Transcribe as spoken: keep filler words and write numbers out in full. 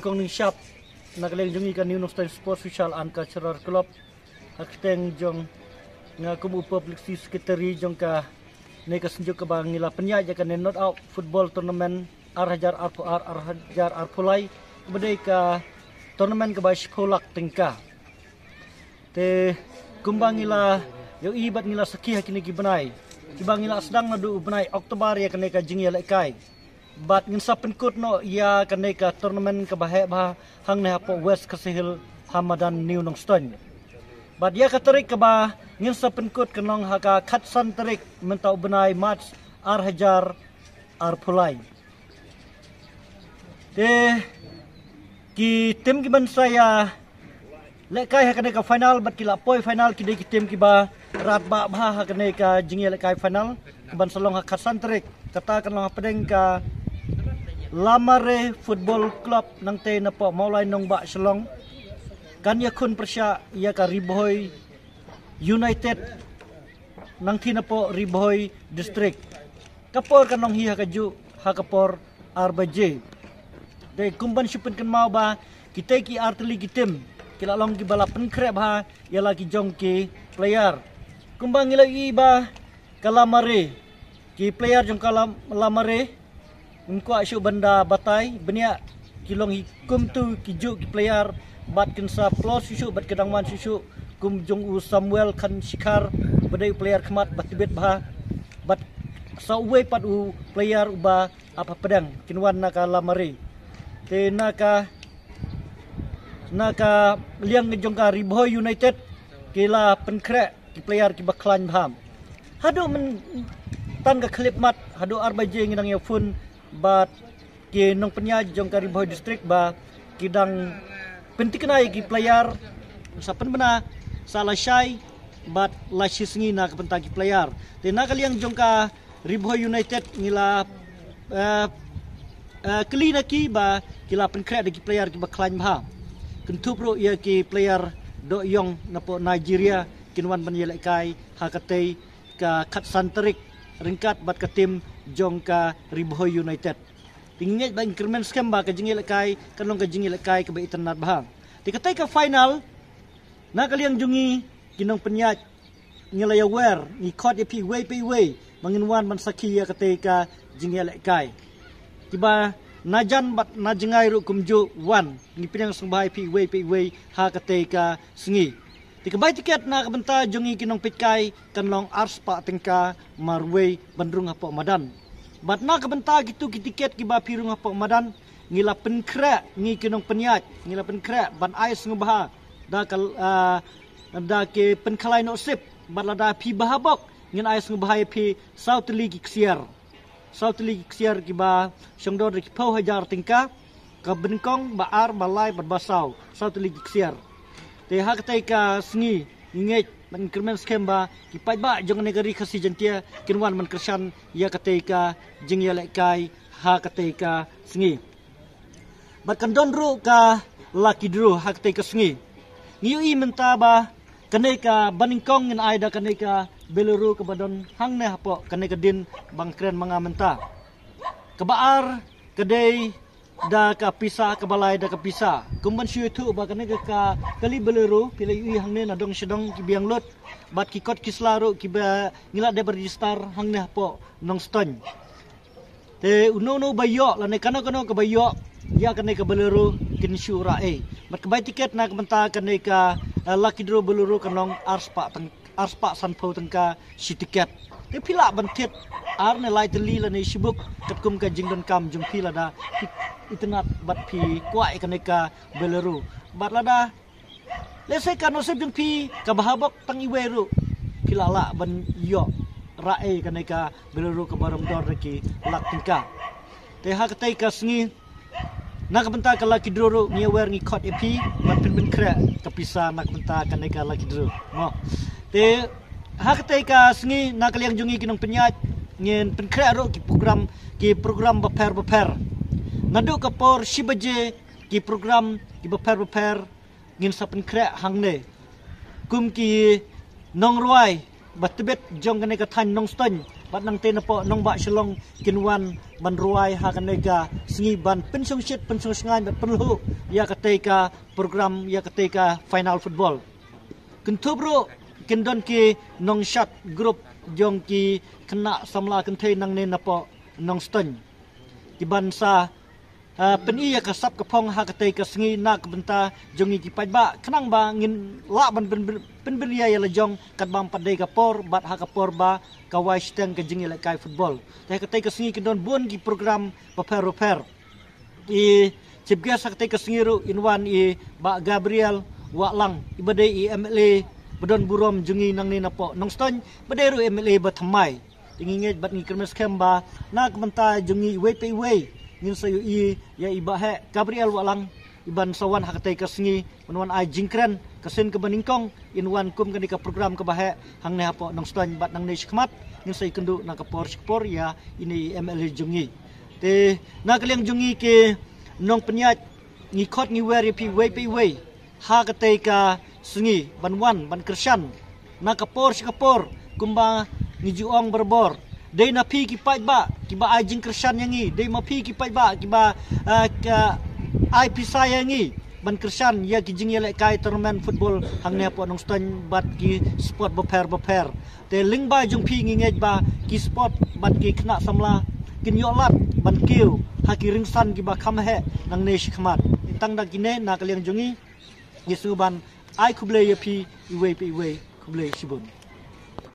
Kong Ningshap, na ka liang jong ngi ka New Nongstoiñ Sports Social and Cultural Club, ha ka kyrteng jong nga kum u Publicity Secretary jong kane ka synjuk kaba ngi la pynïaid ïa kane Knockout Football Tournament ar hajar arphew ar, ar hajar arphew lai, kaba dei ka tournament kaba shiphew lak tyngka. Te kumba ngi la ïohi bad ngi la sakhi ha kine ki bnai, kiba ngi la sdang naduh u bnai October ïa kane ka jingïalehkai. Bad ngin sa pynkut noh ïa kane ka tournament kaba heh bha hangne hapoh West Khasi Hills ha madan New Nongstoiñ. Bad ïa ka tarik kaba ngin sa pynkut kan long ha ka khatsan tarik mynta u bnai March ar hajar arphew lai. Te ki tim kiban sa ïalehkai ha kane ka final bad ki la poi final ki dei ki tim kiba radbah bha ha kane ka jingïalehkai final kaban sa long ha khatsan tarik. Kata kan long hapdeng ka Lamare Football Club nangtei napoh Mawlai Nongbah Shillong, kan ïakhun pyrshah ïa ka Ri Bhoi United nangtei napoh Ri Bhoi District. Ka por kan long hi ha kajuh ha ka por ar baje. Te kumban shu pynkynmaw ba kitei ki artylli ki tim ki la long kiba la pynkhreh bha ïa la ki jong ki player. Kumba ngi la ïohi ba ka Lamare, ki player jong ka Lam-, Lamare, ngim kwah shuh ban da batai, bniah ki long hi kumtu ki juh ki player, bad kin sa plos shuh shuh bad ka dang man shuh shuh, kum jong u Samuel Khan Shikhar, ba dei u player khmat ba tbit bha, bad sa uwei pat u player uba ap hapdeng, kin wan na ka Lamare. Te na ka, na ka liang jong ka Ri Bhoi United ki la pynkhreh ki player kiba khlaiñ bha. Haduh mynta ka khyllipmat, haduh ar baje ngi dang ïakhun bad ki nongpynïaid jong ka Ri Bhoi District ba ki dang pyntikna ïa ki player, sa pynbna, sa lashai bad lashisngi na ka bynta ki player. Te na ka liang jong ka Ri Bhoi United ngi la, eh, eh, kylli na ki ba ki la pynkhreh da ki player kiba khlaiñ bha. Kynthup ruh ïa ki player doh ïong napoh Nigeria kin wan ban ïalehkai ha katei ka khatsan tarik ryngkat bad ka tim jong ka Ri Bhoi United. Te ngi ngeit ba ngin kyrmen skhem ba ka jingïalehkai kan long ka jingïalehkai kaba itynnad bha. Te katei ka final, na ka liang jong ngi ki nongpynïaid, ngi la ïawer, ngi khot ïa phi iwei pa iwei ba ngin wan ban sakhi ïa katei ka jingïalehkai. Kiba na jan bad na jngai ruh kumjuh, wan, ngi pdiang sngewbha ïa phi iwei pa iwei ha katei ka sngi. Te ka bai tiket na ka bynta jong ngi ki nongpeitkai kan long arspah tyngka marwei ban rung hapoh madan. Bad na ka bynta kito ki tiket kiba phi rung hapoh madan, ngi la pynkhreh ngi ki nongpynïaid, ngi la pynkhreh ban ai sngewbha da ka, ah, da ki pynkhalai noh sip, bad lada phi bha bok ngin ai sngewbha ïa phi saw tylli ki ksiar. Saw tylli ki ksiar kiba shong dor da ki phew hajar tyngka, ka banyngkong, ba ar, ba lai bad ba saw, saw tylli ki ksiar. Te ha katei ka sngi ngi ngeit bad ngi kyrmen skhem ba ki paidbah jong kane ka Ri Khasi Jaiñtia kin wan ban kyrshan ïa katei ka jingïalehkai ha katei ka sngi. Bad kan don ruh ka lucky draw ha katei ka sngi. Ngi ïohi mynta ba kane ka banyngkong ngin ai da kane ka Bolero kaba don hangne hapoh kane ka dien ba nga kren ma nga mynta. Kaba ar ka dei da ka pisa, kaba lai da ka pisa. Kum ban shu ïathuh ba kane ka, ka kali Bolero, phi la ïohi hangne na dong sha dong ki biang lut, bad ki kot ki sla ruh kiba ngi la dep register hangne hapoh Nongstoiñ. Te uno uno ba ïoh lane kano kano kaba ïoh ïa kane ka Bolero kin shu rah ei. Bad ka bai tiket na ka bynta kane ka, eh, lucky draw Bolero kan long arspah tyng-, arspah sanphew tyngka shi tiket. Te phi lah ban thied ar ne lai tylli lane shibuk katkum ka jingdonkam jong phi lada phi itynnad bad phi kwah ïa kane ka Bolero. Bad lada lehse ka nusip jong phi ka bha bok tang iwei ruh, phi lah lah ban ïoh rah ei kane ka Bolero kaba rem dor da ki lak tyngka. Te ha katei ka sngi na ka bynta ka lucky draw ruh ngi ïawer, ngi khot ïa phi ban pyn, pynkhreh ka pisa na ka bynta kane ka lucky draw. Mo. Te ha katei ka sngi na ka liang jong ngi ki nongpynïaid ngin pynkhreh ruh ki program, ki program bapher bapher. Naduh ka por shi baje ki program kiba pher bapher ngin sa pynkhreh hangne. Kum ki nongrwai ba tbit jong kane ka thaiñ Nongstoiñ bad nangtei napoh nongbah Shillong kin wan ban rwai ha kane ka sngi ban pynshongshit pynshongshngaiñ bad pynlhuh ïa katei ka program ïa katei ka final football. Kynthup ruh kin don ki nongshad group jong ki khynnah samla kynthei nangne napoh Nongstoiñ kiban sa pyni ïa ka sap ka phong ha katei ka sngi na ka bynta jong ngi ki paidbah khnang ba ngin lah ban pynbyrngia ïa la jong katba ym pat dei ka por bad ha ka por ba ka wai shiteng ka jingïalehkai football. Te ha katei ka sngi kin don bun ki program bapher bapher. I chief guest ha katei ka sngi ruh in wan i Bah Gabriel Wahlang iba dei i MLA ba don burom jong ngi nangne napoh Nongstoiñ, ba dei ruh MLA ba thymmai. Te ngi ngeit bad ngi kyrmen skhem ba na ka bynta jong ngi iwei pa iwei ngin sa ïohi ïa i Bah Heh Gabriel Wahlang iban sa wan ha katei ka sngi ban wan ai jingkren ka sien kaba nyngkong in wan kum kane ka program kaba heh hangne hapoh Nongstoiñ bad nangne shakhmat ngin sa ïakynduh na ka por sha ka por ïa ine i MLA jong ngi. Te na ka liang jong ngi ki nongpynïaid ngi khot ngi wer ïa phi iwei pa iwei ha katei ka sngi ban wan ban kyrshan na ka por sha ka por kumba ngi ju ong barabor. Dei na phi ki paidbah kiba ai jingkyrshan ïa ngi, dei ma phi ki paidbah kiba ah, ka ai pisa ïa ngi ban kyrshan ïa ki jingïalehkai tournament football hangne hapoh Nongstoiñ bad ki sport bapher bapher. Te lyngba jong phi ngi ngeit ba ki sport bad ki khynnah samla kin ïoh lad ban kiew ha ki rynsan kiba kham heh nangne shakhmat. Tang da kine na ka liang jong ngi ngi sngewbha ban ai khublei ïa phi iwei pa iwei, khublei shibun.